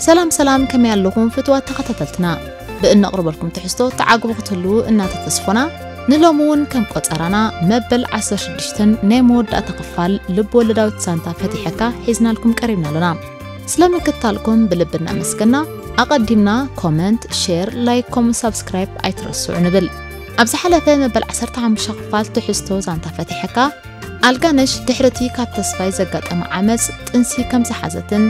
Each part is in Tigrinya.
ሰላም ሰላም፣ ከመይ ኣለኹም ፍትዋት ተኸታተልትና? ብእነቕርበልኩም ትሕዝቶ ተዓግቡ ክትህልዉ እናተተስፎና፣ ንሎሚ እውን ከም ቆጸራና መበል ዓሰርተ ሽዱሽተ ናይ መወዳእታ ክፋል ልብ ወለዳዊት ዛንታ ፈቲሐካ ሒዝናልኩም ቀሪብና ኣለና። ስለ ምክታልኩም ብልቢ እናመስገና፣ ኣቐዲምና ኮመንት፣ ሼር፣ ላይክ፣ ኮም፣ ሳብስክራይብ ኣይትረስዑ ንብል። ኣብ ዝሓለፈ መበል ዓሰርተ ሓሙሽተ ክፋል ትሕዝቶ ዛንታ ፈቲሐካ፣ ኣልጋነሽ ድሕርቲ ካብ ተስፋይ ዘጋጠመ ዓመጽ ጥንሲ ከም ዝሓዘትን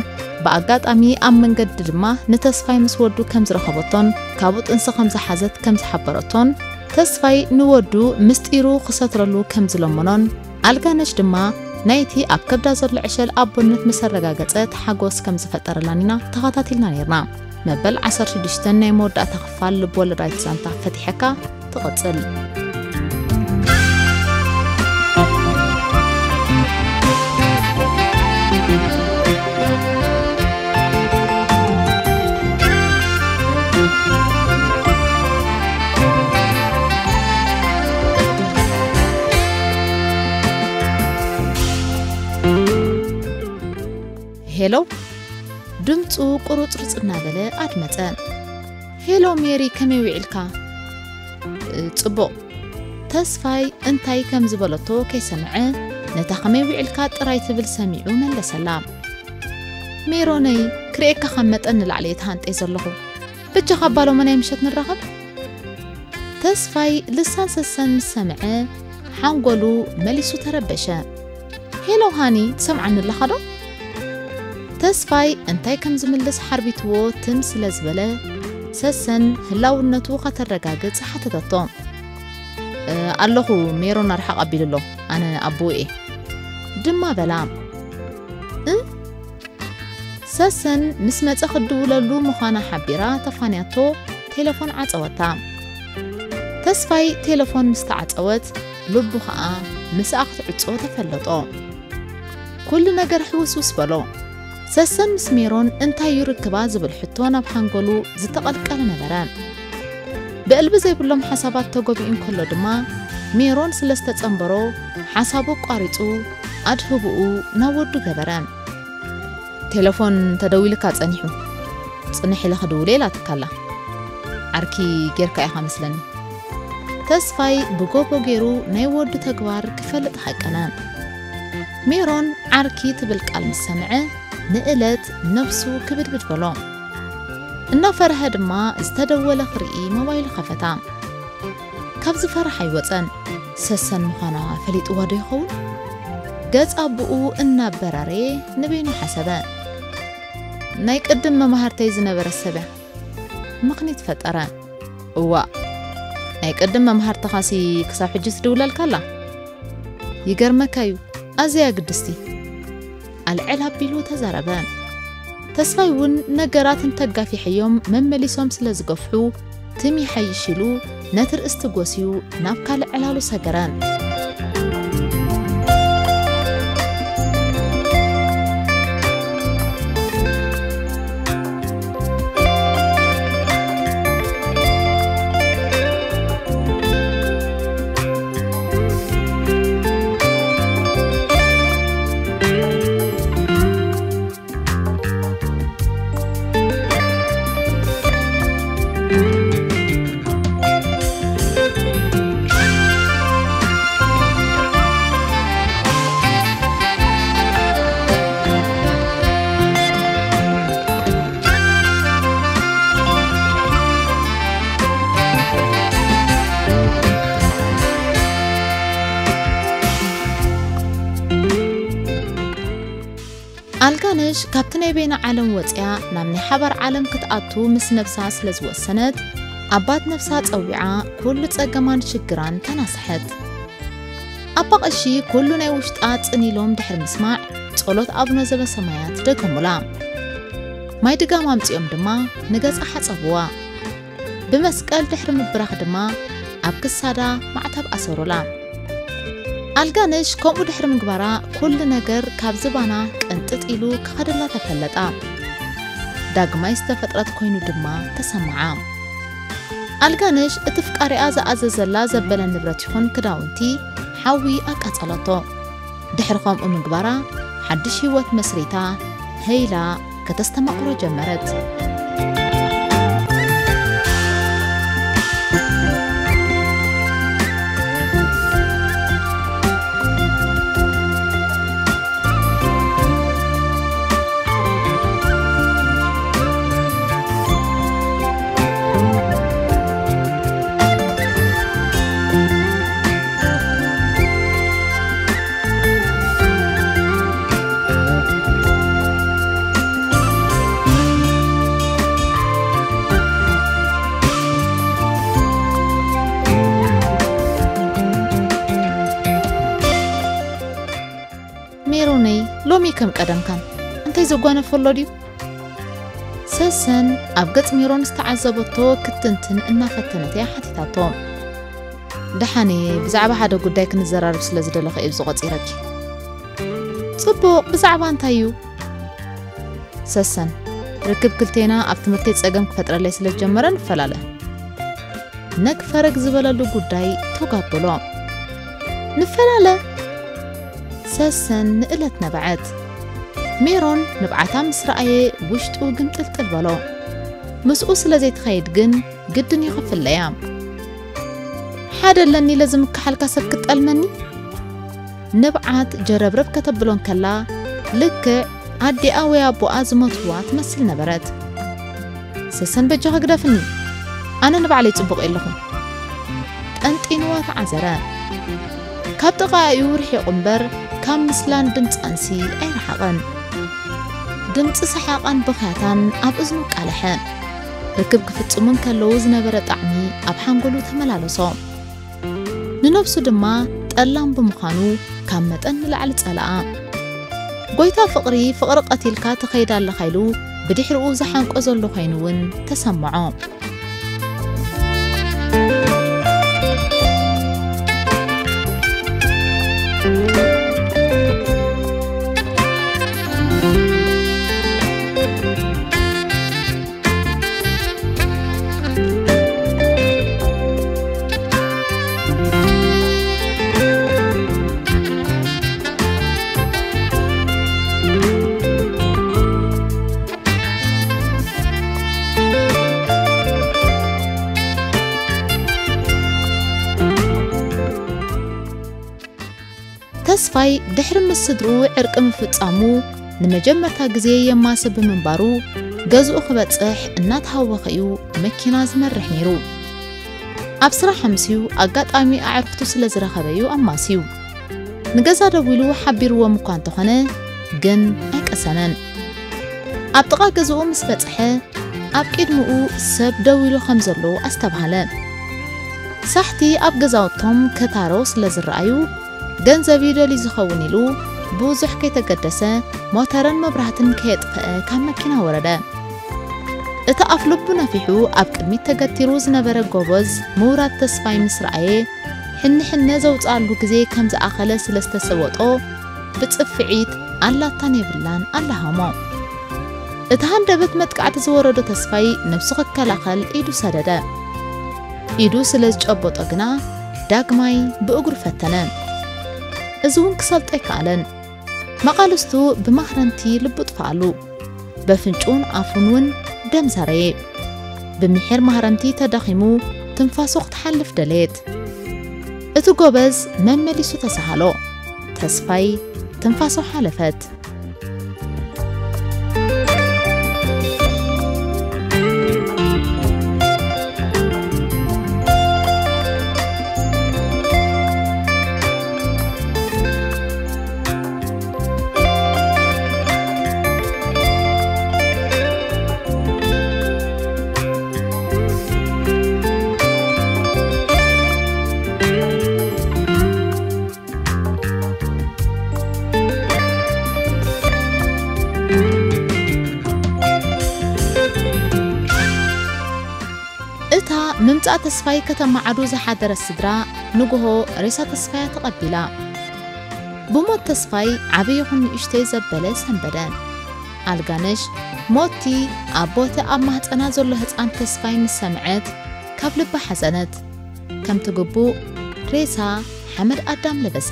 ብኣጋጣሚ ኣብ መንገዲ ድማ ንተስፋይ ምስ ወዱ ከም ዝረኸበቶን ካብኡ ጥንሲ ከም ዝሓዘት ከም ዝሓበረቶን፣ ተስፋይ ንወዱ ምስጢሩ ክሰትረሉ ከም ዝለመኖን፣ ኣልጋነሽ ድማ ናይቲ ኣብ ከብዳ ዘሎ ዕሸል ኣቦነት ምስ ኣረጋገጸት ሓጎስ ከም ዝፈጠረላን ኢና ተኸታቲልና ነይርና። መበል ዓሰርተ ሽዱሽተ ናይ መወዳእታ ክፋል ልብ ወለዳዊት ዛንታ ፈቲሐካ ትቕጽል። ሄሎ፣ ድምፁ ቁርፅርፅ እናበለ ኣድመፀ። ሄሎ ሜሪ፣ ከመይ ውዒልካ? "እ፣ ጽቡቕ።" ተስፋይ እንታይ ከም ዝበለቶ ከይሰምዐ፣ ነታ "ከመይ ውዒልካ?" ጥራይ ትብል ሰሚዑ መለሰላ። "ሜሮነይ፣ ክርእየካ ካብ መጠን ንላዕሊ እየ ተሃንጠ ዘለኹ። በጃኻ ኣባ ሎሚ ናይ ምሸት ንራኸብ?" ተስፋይ ልሳን ሰሰን ምስ ሰምዐ፣ ሓንጎሉ መሊሱ ተረበሸ። "ሄሎ ሃኒ፣ ትሰምዓኒ ኣለኻ ዶ?" ተስፋይ እንታይ ከም ዝምልስ ሓርቢትዎ ትም ስለ ዝበለ፣ ሰሰን ህላውነቱ ከተረጋግጽ ሓተተቶ። "እ፣ ኣለኹ፣ ሜሮን ኣርሓቕ ኣቢሉ ኣሎ፣ ኣነ ኣቦኡ እየ" ድማ በላ። "እ?" ሰሰን ምስ መጸ ክድውለሉ ምዃና ሓቢራ ተፋንያቶ ቴሌፎን ዓጸወታ። ተስፋይ ቴሌፎን ምስ ተዓጸወት፣ ልቡ ኸኣ ምስኣ ክትዕጾ ተፈለጦ። ኩሉ ነገር ሕውስውስ በሎ። ሰሰን ምስ ሜሮን እንታይ እዩ ርክባ ዝብል ሕቶ ናብ ሓንጎሉ ዝተቐልቀለ ነበረ። ብዕልቢ ዘይብሎም ሓሳባት ተጎቢኡ እንከሎ ድማ፣ ሜሮን ስለ ዝተጸንበሮ፣ ሓሳቡ ኣቋሪጹ ኣድህብኡ ናብ ወዱ ገበረ። "ቴሌፎን ተደዊልካ ጸኒሑ፣ ጽንሕ ኢለ ክድውል እየ" ኢላትካ ኣላ። "ዓርኪ ጌርካ ኢኻ መስለኒ።" ተስፋይ ብጎቦ ገይሩ ናይ ወዱ ተግባር ክፈልጥ ሃቀነ። ሜሮን ዓርኪ ትብል ቃል ምስ ሰምዐ፣ ንእለት ነፍሱ ክብድብድ በሎ። እናፈርሀ ድማ ዝተደወለ ክርኢ ሞባይሉ ከፈታ። ካብ ዝፈርሕ ኣይወጸን። ሰሰን ምዃና ፈሊጥዋ ዶ ይኸውን? ገጽ ኣቦኡ እናበራረየ ንበይኑ ሓሰበ። "ናይ ቅድም መማህርተይ ዝነበረት ሰብ እያ" ምኽኒት ፈጠረ። "እዋእ፣ ናይ ቅድም መማህርትኻሲ ክሳብ ሕጂ ትድውለልካ ኣላ? ይገርመካ እዩ፣ ኣዝያ ግድስቲ" ኣልዕል ኣቢሉ ተዛረበ። ተስፋይ እውን ነገራት እንተጋፊሐዮም መመሊሶም ስለ ዝገፍሑ፣ ትም ይሓይሽ ኢሉ ነቲ ርእስቲ ጎስዩ ናብ ካልእ ዕላሉ ሰገረ። ኣልጋነሽ ካብቲ ናይ በይና ዓለም ወጽያ ናብ ናይ ሓባር ዓለም ክትኣቱ ምስ ነብሳ ስለ ዝወሰነት፣ ኣባት ነብሳ ጸዊዓ ኩሉ ጸገማን ሽግራን ተናስሐት። ኣባ ቀሺ ኩሉ ናይ ውሽጣ ጽን ኢሎም ድሕሪ ምስማዕ፣ ጸሎት ኣቡነ ዘበሰማያት ደገሙላ። ማይ ድጋም ኣምጺኦም ድማ ንገጻ ሓጸብዋ። ብመስቀል ድሕሪ ምብራኽ ድማ ኣብ ክሳዳ ማዕተብ ኣሰሩላ። ኣልጋነሽ ከምኡ ድሕሪ ምግባራ፣ ኩሉ ነገር ካብ ዝባና ቅንጥጥ ኢሉ ክኸደላ ተፈለጣ። ዳግማይ ዝተፈጥረት ኮይኑ ድማ ተሰምዓ። ኣልጋነሽ እቲ ፍቃሪኣ ዝኣዘዘላ ዘበለ ንብረት ይኹን ክዳውንቲ ሓዊ ኣቃጸለቶ። ድሕሪ ከምኡ ምግባራ፣ ሓድሽ ህይወት መስሪታ፣ ሀይላ፣ ከተስተማቕሮ ጀመረት። ሜሮነይ፣ ሎሚ ከም ቀደምካን እንታይ ዘጓነፈ ኣሎ ድዩ? ሰሰን ኣብ ገጽ ሜሮን ዝተዓዘበቶ ክትንትን እናፈተነት እያ ሓቲታቶ። ደሓን እየ፣ ብዛዕባ ሓደ ጉዳይ ክንዘራረብ ስለ ዝደለኹ እየ ኣብዚ ቆጺረኪ። ጽቡቕ፣ ብዛዕባ እንታይ እዩ? ሰሰን፣ ርክብ ክልቴና ኣብ ትምህርተይ ጸገም ክፈጥረለይ ስለ ዝጀመረ ንፈላለ። ነግ ፈረግ ዝበለሉ ጉዳይ ተጓበሎ። ንፈላለ? ሰሰን ንእለት ነበዐት። ሜሮን ንብዓታ ምስ ረኣየ ውሽጡ ግምጥልጥል በሎ። ምስኡ ስለ ዘይትኸይድ ግን ግድን እዩ ክፍለያ። ሓደ ኣለኒ ኢለ ዝምክሓልካ ሰብ ክጠልመኒ? ንብዓት ጀረብረብ ከተብሎ እንከላ፣ ልክዕ ኣዲኣ ወይ ኣቦኣ ዝሞትዋ ትመስል ነበረት። ሰሰን በጃኺ ግደፍኒ፣ ኣነ ንባዕለይ ጽቡቕ የለኹን። ጠንጢንዋ ተዓዘረ። ካብ ጥቓኣ'ዩ ርሒቑ እምበር፣ ካብ ምስላን ድምጻንሲ ኣይረሓቐን። ድምጺ ሰሓቓን ብኽያታን ኣብ እዝኑ ቃለሐ። ርክብ ክፍጽሙ እንከለዉ ዝነበረ ጣዕሚ ኣብ ሓንጎሉ ተመላለሶ። ንነብሱ ድማ ጠላም ብምዃኑ ካብ መጠን ንላዕሊ ጸልኣ። ጎይታ ፍቕሪ፣ ፍቕሪ ቀቲልካ ትኸይድ ኣለኻ ኢሉ ብድሕሪኡ ዝሓንቆ ዘሎ ኮይኑ እውን ተሰምዖ። ተስፋይ ድሕሪ ምስ ስድርኡ ዕርቂ ምፍጻሙ ንመጀመርታ ግዜ የማሲ ብምንባሩ፣ ገዝኡ ክበጽሕ እናተሃወኸ እዩ መኪና ዝመርሕ ነይሩ። ኣብ ስራሕ ኣምስዩ ኣጋጣሚ ኣዕርኽቱ ስለ ዝረኸበ እዩ ኣማስዩ። ንገዛ ደዊሉ ሓቢርዎም እኳ እንተኾነ፣ ግን ኣይቀሰነን። ኣብ ጥቓ ገዝኡ ምስ በጽሐ፣ ኣብ ቅድሚኡ ሰብ ደው ኢሉ ከም ዘሎ ኣስተብሃለ። ሳሕቲ ኣብ ገዛውቶም ከታሮ ስለ ዝረኣዩ፣ ገንዘብ ይደልዩ ዝኸውን ኢሉ ብዙሕ ከይተገደሰ፣ ሞተርን መብራህትን ከየጥፈአ ካብ መኪና ወረደ። እቲ ኣፍ ልቡ ነፊሑ ኣብ ቅድሚት ተገቲሩ ዝነበረ ጎበዝ ምውራድ ተስፋይ ምስ ረኣየ፣ ሕነ ሕነ ዘውጽኣሉ ግዜ ከም ዝኣኸለ ስለ ዝተሰወጦ፣ ብጽፍዒት ኣላታን የብላን ኣለሃሞ። እቲ ሃንደበት መጥቃዕቲ ዝወረዶ ተስፋይ ነብሱ ክከላኸል ኢዱ ሰደደ። ኢዱ ስለ ዝጨበጦ ግና ዳግማይ ብእግሩ ፈተነ። እዚ እውን ክሰልጦ ኣይከኣለን። መቓልስቱ ብማህረምቲ ልቡ ጥፍኣሉ። በፍንጭኡን ኣፉን እውን ደም ዘረየ። ብምሒር ማህረምቲ ተዳኺሙ ትንፋሱ ክትሓልፍ ደለየት። እቲ ጎበዝ መመሊሱ ተሳሃሎ። ተስፋይ ትንፋሱ ሓለፈት። እታ ምምጻእ ተስፋይ ከተመዓዱ ዝሓደረት ስድራ፣ ንግሆ ሬሳ ተስፋያ ተቐቢላ። ብሞት ተስፋይ ዓቢ ይኹን ንእሽተይ ዘበለ ሰንበደ። ኣልጋነሽ፣ ሞቲ ኣብ ቦቲ ኣብ ማህጸና ዘሎ ህጻን ተስፋይ ምስ ሰምዐት፣ ካብ ልባ ሓዘነት። ከምቲ ግቡእ፣ ሬሳ ሓመድ ኣዳም ለበሰ።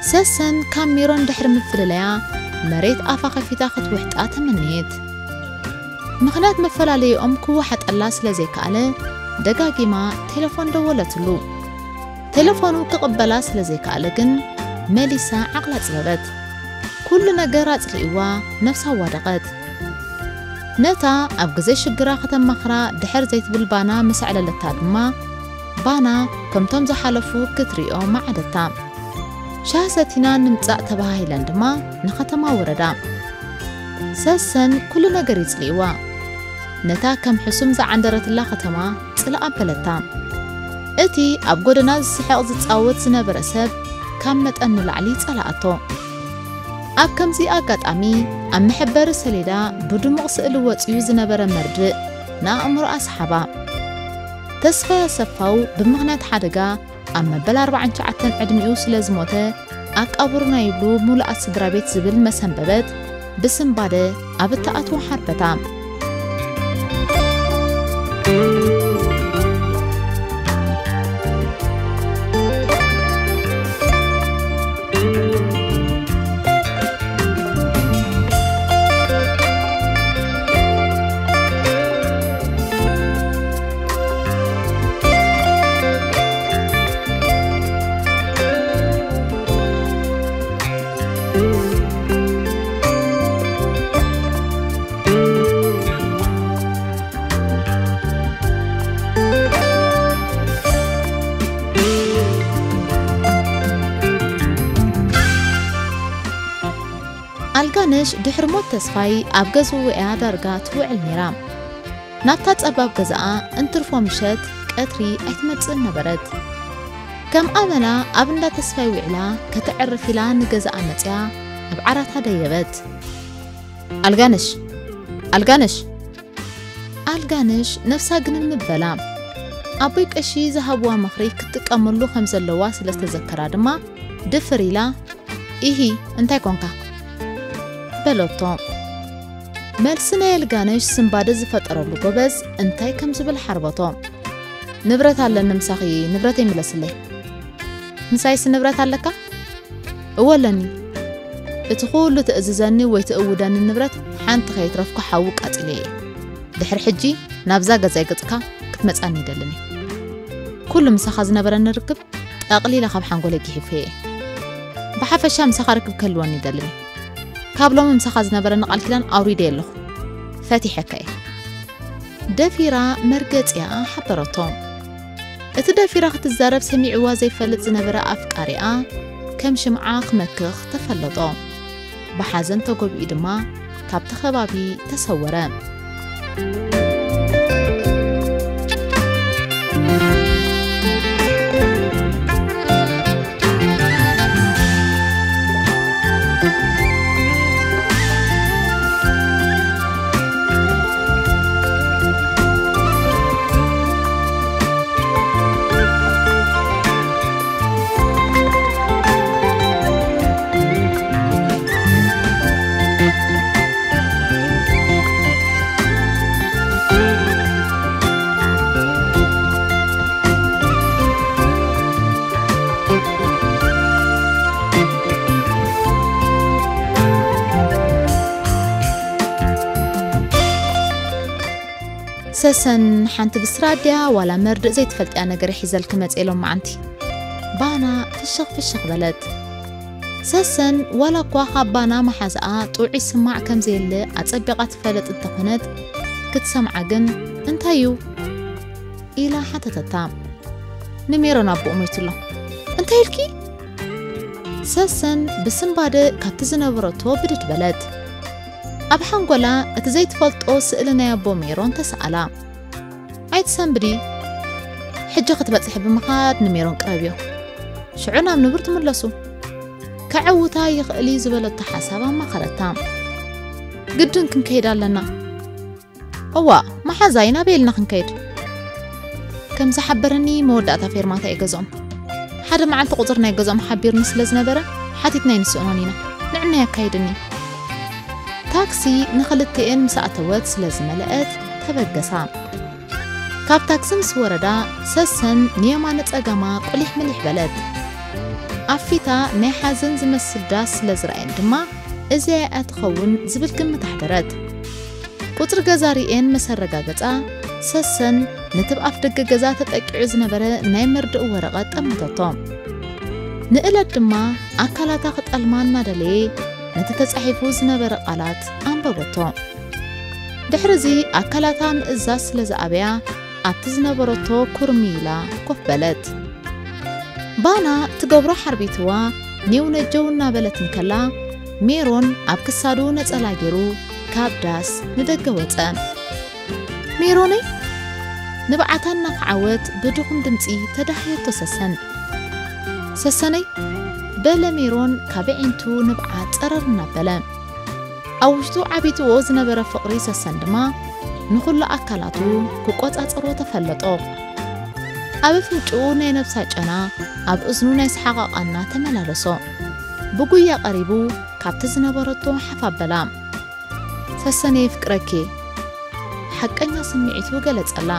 ሰሰን ካብ ሜሮን ድሕሪ ምፍልለያ መሬት ኣፋ ከፊታ ክትውሕጣ ተመነየት። ምኽንያት መፈላለይኦም ክወሓጠላ ስለ ዘይከኣለ ደጋጊማ ቴሌፎን ደወለትሉ። ቴሌፎኑ ክቕበላ ስለ ዘይከኣለ ግን መሊሳ ዓቕላ ጽበበት። ኩሉ ነገር ኣጽሊእዋ ነፍሳ ዋደቐት። ነታ ኣብ ግዜ ሽግራ ከተማኽራ ድሕር ዘይትብል ባና ምስ ኣዕለለታ ድማ ባና ከምቶም ዝሓለፉ ክትሪኦ መዓደታ። ሻሂ ሰቲና ንምጻእ ተባሃሂለን ድማ ንኸተማ ወረዳ። ሰሰን ኩሉ ነገር ይጽልእዋ። ነታ ከም ሕሱም ዝዓንደረትላ ከተማ ጽላእ ኣበለታ። እቲ ኣብ ጎደና ዝስሕቕ ዝጻወት ዝነበረ ሰብ ካብ መጠን ንላዕሊ ጸላኣቶ። ኣብ ከምዚ ኣጋጣሚ ኣብ መሐበሪ ሰሌዳ ብድሙቕ ስእሊ ወጺኡ ዝነበረ መርድእ ንኣእምሮኣ ሰሓባ። ተስፋይ ኣሰፋው ብምኽንያት ሓደጋ ኣብ መበል ኣርባዓን ትሽዓተን ዕድሚኡ ስለ ዝሞተ ኣቃብሩና ይብሉ ሙሉኣት ስድራ ቤት ዝብል መሰንበበት ብስንባደ ኣብ እትኣትዎ ሓርበታ። ኣልጋነሽ ድሕሪ ሞት ተስፋይ ኣብ ገዝኡ እያ ዳርጋ ትውዕል ነይራ። ናብታ ጸባብ ገዛኣ እንትርፎ ምሸት ቀትሪ ኣይትመጽእን ነበረት። ከም ኣመላ ኣብ እንዳ ተስፋይ ውዒላ ከተዕርፍ ኢላ ንገዛኣ መጽያ ኣብ ዓራታ ደየበት። ኣልጋነሽ! ኣልጋነሽ! ኣልጋነሽ ነፍሳ ግንን ምበላ። ኣቦይ ቀሺ ዝሃብዋ ምኽሪ ክትጥቀመሉ ከም ዘለዋ ስለ ዝተዘከራ ድማ ድፍር ኢላ፣ "ኢሂ፣ እንታይ ኮንካ?" በለቶ። መልሲ ናይ ኣልጋነሽ ስንባደ ዝፈጠረሉ ጎበዝ እንታይ ከም ዝብል ሓርበቶ። "ንብረት ኣለኒ ምሳኺ፣ ንብረተይ ምለስለይ." "ምሳይስ ንብረት ኣለካ?" "እወ ኣለኒ። እቲ ኩሉ ትእዝዘኒ ወይ ትእውደኒ ንብረት ሓንቲ ከይትረፍኩ ሓዊ ቃጺለዮ እየ። ድሕሪ ሕጂ ናብዛ ገዛይ ገጽካ ክትመጻኒ ይደልን እየ። ኩሉ ምሳኻ ዝነበረኒ ርክብ ጠቕሊለ ካብ ሓንጎለይ ጊሒፈዮ እየ። ብሓፈሻ ምሳኻ ርክብ ክህልወኒ ይደልን እየ። ካብ ሎሚ ምሳኻ ዝነበረኒ ቃል ኪዳን ኣውሪደዮ ኣለኹ። ፈቲሐካ እየ." ደፊራ መርገጺኣ ሓበረቶ። እቲ ደፊራ ክትዛረብ ሰሚዕዋ ዘይፈልጥ ዝነበረ ኣፍቃሪኣ ከም ሽምዓ ክመክኽ ተፈለጦ። ብሓዘን ተጎቢኡ ድማ ካብቲ ከባቢ ተሰወረ። ሰሰን፣ ሓንቲ ብስራት ድያ ዋላ መርድእ ዘይትፈልጥያ ነገር ሒዘልኪ መጽኤ ሎማዓንቲ? ባና ፍሽኽ ፍሽኽ በለት። ሰሰን ዋላ እኳ ካብ ባና መሓዛኣ ጥዑይ ስማዕ ከም ዘየለ ኣጸቢቓ ትፈልጥ እንተኾነት፣ ክትሰምዓ ግን "እንታይ እዩ?" ኢላ ሓተተታ። "ንሜሮን ኣቦኡ ሞይቱ ኣሎ።" "እንታይ ኢልኪ?" ሰሰን ብስንባደ ካብቲ ዝነበረቶ ብድድ በለት። ኣብ ሓንጎላ እቲ ዘይትፈልጦ ስእሊ ናይ ኣቦ ሜሮን ተሰኣላ። "ኣይትሰንብዲ፣ ሕጂ ክትበጽሒ ብምኻድ ንሜሮን ቅረብዮ። ሽዑ ናብ ንቡር ትምለሱ። ከዐውታ ይኽእል እዩ" ዝበለቶ ሓሳብ ኣማኸረታ። "ግድን ክንከይድ ኣለና።" "እዋእ፣ መሓዛይ ናበይ ኢልና ክንከይድ?" "ከም ዝሓበረኒ መወዳእታ ፌርማታ እዩ ገዝኦም። ሓደ መዓልቲ ቁጽሪ ናይ ገዝኦም ሓቢርኒ ስለ ዝነበረ ሓቲትና ኣይንስእኖን ኢና። ንዕና የካይድኒ።" ታክሲ ንኽልቲኤን ምስ ኣተወት ስለ ዝመልአት ተበገሳ። ካብ ታክሲ ምስ ወረዳ ሰሰን ንየማነ ጸጋማ ቁሊሕ ምሊሕ በለት። ኣብ ፊታ ናይ ሓዘን ዝመስል ዳስ ስለ ዝረኣየን ድማ እዚኣ እያ ትኸውን ዝብል ግምት ኣሕደረት። ቁጽሪ ገዛ ርእየን ምስ ኣረጋገጻ፣ ሰሰን ነቲ ኣብ ኣፍ ደገ ገዛ ተጠቂዑ ዝነበረ ናይ መርድእ ወረቐት ጠመተቶ። ንእለት ድማ ኣካላታ ክጠልማ እናደለየ ነቲ ተጻሒፉ ዝነበረ ቃላት ኣንበበቶ። ድሕርዚ ኣካላታ ምእዛዝ ስለ ዝኣበያ ኣብቲ ዝነበረቶ ኩርሚ ኢላ ኮፍ በለት። ባና ትገብሮ ሓርቢትዋ ኔው ነጀው እናበለት እንከላ፣ ሜሮን ኣብ ክሳዱ ነጸላ ገይሩ ካብ ዳስ ንደገ ወጸ። ሜሮነይ፣ ንብዓታ እናኸዓወት ብድኹም ድምጺ ተዳህየቶ ሰሰን። ሰሰነይ፣ በለ ሜሮን ካብ ኣዒንቱ ንብዓት ጸረር እናበለ። ኣብ ውሽጡ ዓቢትዎ ዝነበረ ፍቕሪ ሰሰን ድማ ንኹሉ ኣካላቱ ክቆጻጸሮ ተፈለጦ። ኣብ ኣፍንጭኡ ናይ ነብሳ ጨና፣ ኣብ እዝኑ ናይ ሰሓቓ ቃና ተመላለሶ። ብጉያ ቀሪቡ ካብቲ ዝነበረቶ ሓፍ ኣበላ። ሰሰነ የፍቅረኪ፣ ሓቀኛ ስምዒቱ ገለጸላ።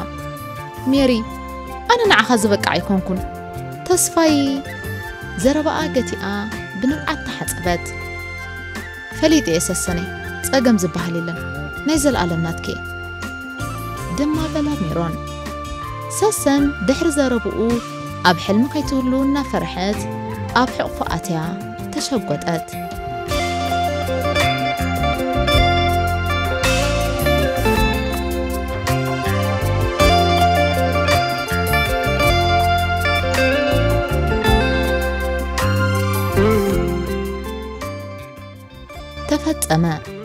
ሜሪ፣ ኣነ ንዓኻ ዝበቅዕ ኣይኮንኩን። ተስፋይ ዘረባኣ ገቲኣ ብንብዓት ተሓጸበት። ፈሊጠ እየ ሰሰነይ፣ ጸገም ዝበሃል የለን፣ ናይ ዘለኣለም ናትኪ እየ ድማ በላ ሜሮን። ሰሰን ድሕሪ ዘረብኡ ኣብ ሕልሚ ከይትህሉ እናፈርሐት ኣብ ሕቕፎ ኣትያ ተሸጎጠት። ተፈጸመ።